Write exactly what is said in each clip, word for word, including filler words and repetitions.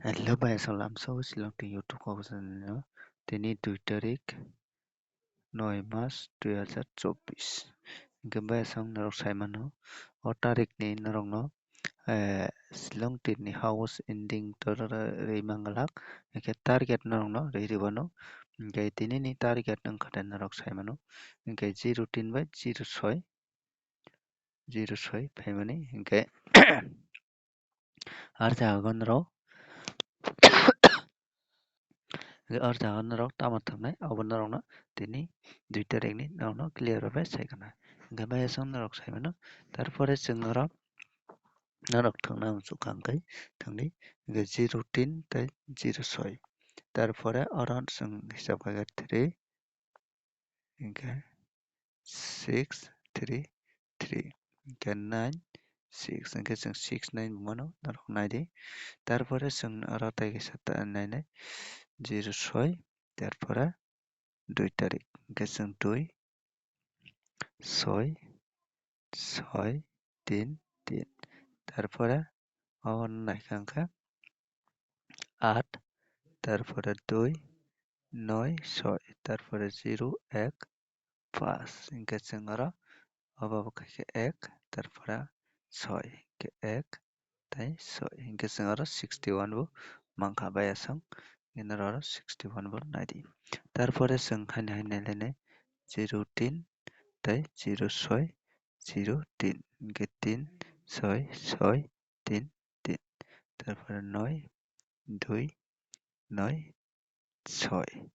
Hello, bai aswk lamsao Shillong Teer YouTube kok channel o. Tini dui tarik, noi mas, dui hazar chobbish. Hwnkhe bai aswk norok sai mano, o tarik ni norok no, eh, Shillong Teer ni house ending to rwi manglak. Hwnkhe target norok no rwi rwbano. Hwnkhe tini ni target wngkha de norok sai mano. Hwnkhe zero tin bai zero soi, zero soi phaimani. Hwnkhe ar jaga o norok, ar jaga o norok tamo thangnai, abo norok no tini dui tarik ni norok no clear bai sai khna. Hwnkhe bai aswk norok sai mano, tarpore chwng norok, norok thangna ang chukha hwnkhe thangdi, hwnkhe zero tin tei zero soi, tarpore oro chwng hisab khaikha three, hwnkhe six three three, hwnkhe nine six, hwnkhe chwng six nine bo mano, norok naidi. Tarpore chwng oro tei kaisa ta-, nainai zero soi, tarpore dui tarik, hwnkhe chwng dui soi soi tin tin, tarpore abo naikha hwnkhe aat, tarpore dui noi soi, tarpore zero ek paanch, hwnkhe chwng oro obo bo khaikhe ek, tarpore soi, hwnkhe ek tei soi, hwnkhe chwng oro sixty one bo mankha bai aswk, hwnkhe norok oro sixty one bo naidi. Tarpore chwng haino hai nailainai zero tin tei zero soi zero tin, hwnkhe tin soi soi tin tin, tarpore noi dui noi soi,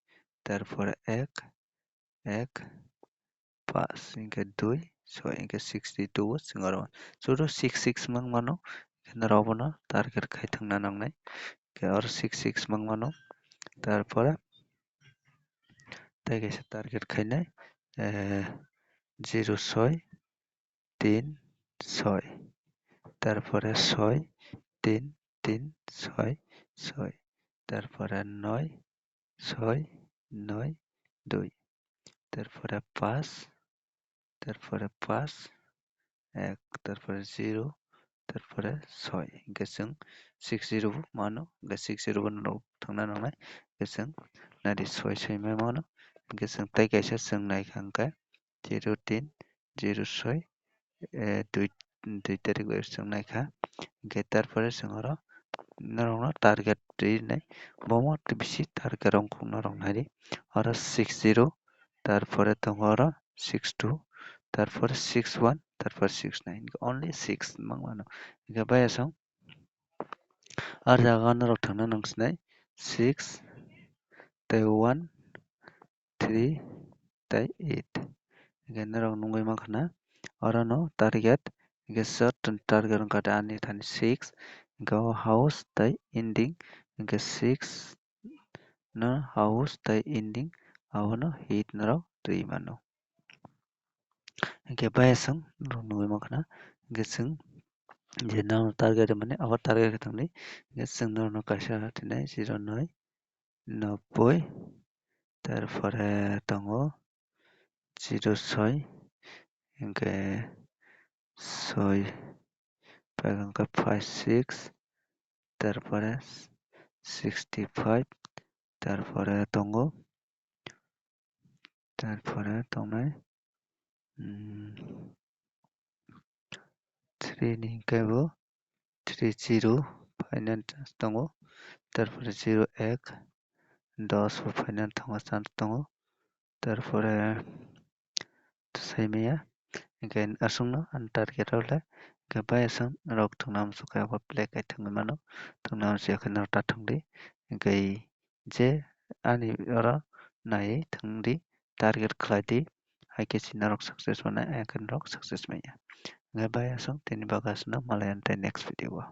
tarpore ek ek paanch, hwnkhe dui soi, hwnkhe sixty two bo chwng oro. Sudu six six mang mano, hwnkhe norok bono target khai thangna nangnai. Hwnkhe oro six six mang mano, tarpore tei kaisa target khainai, eh, zero soi, tin soi, tarpore soi tin tin soi soi, tarpore noi soi noi dui, tarpore paanch, tarpore paanch ek, tarpore zero, tarpore soi, hwnkhe chwng six zero bo mano, hwnkhe six zero bo norok thangna nangnai, hwnkhe chwng naidi soi soi mai mano, hwnkhe chwng tei kaisa chwng naikha hwnkhe zero tin zero soi, eh, dui, dui tarik bai chwng naikha. Hwnkhe tarpore chwng oro norokno target rinai, bomo bisi target wngkha norok naidi. Oro six zero, tarpore tongo oro six two, tarpore six one, tarpore six nine, only six mang mano. Hwnkhe bai aswk ar jaga norok thangna nang sinai six tei one, three tei eight. Hwnkhe norok nugwi mankha na orono target, hwnkhe short term target wngkha de ani thani six, hwnkhe o house tei ending, hwnkhe six no house tei ending abono hit norok twi mano. Hwnkhe bai aswk norok nugwi mankha na, hwnkhe chwng je nang target mani abo target khe thangdi, hwnkhe chwng norokno kaisa tini zero noi nobboi, tarpore tongo zero soi, hwnkhe soi, paikha hwnkhe five six, tarpore sixty five, tarpore tongo, tarpore tongnai, mm, three ni hwnkhe bo three zero phaina chance tongo, tarpore zero ek dos bo phaina thangna chance tongo, tarpore sai maya, hwnkhe aswkno ang target rw le, hwnkhe bai aswk norok thwngna muchung khe abo play khai thwngwi mano, thwngna muchung khe norok ta thwngdi, hwnkhe je ani oro naiwi thwngdi, target khlaidi, hai khe se norok success mannai, hai khe norok success manya. Hwnkhe bai aswk tini bagwi aswkno malai antai next video o.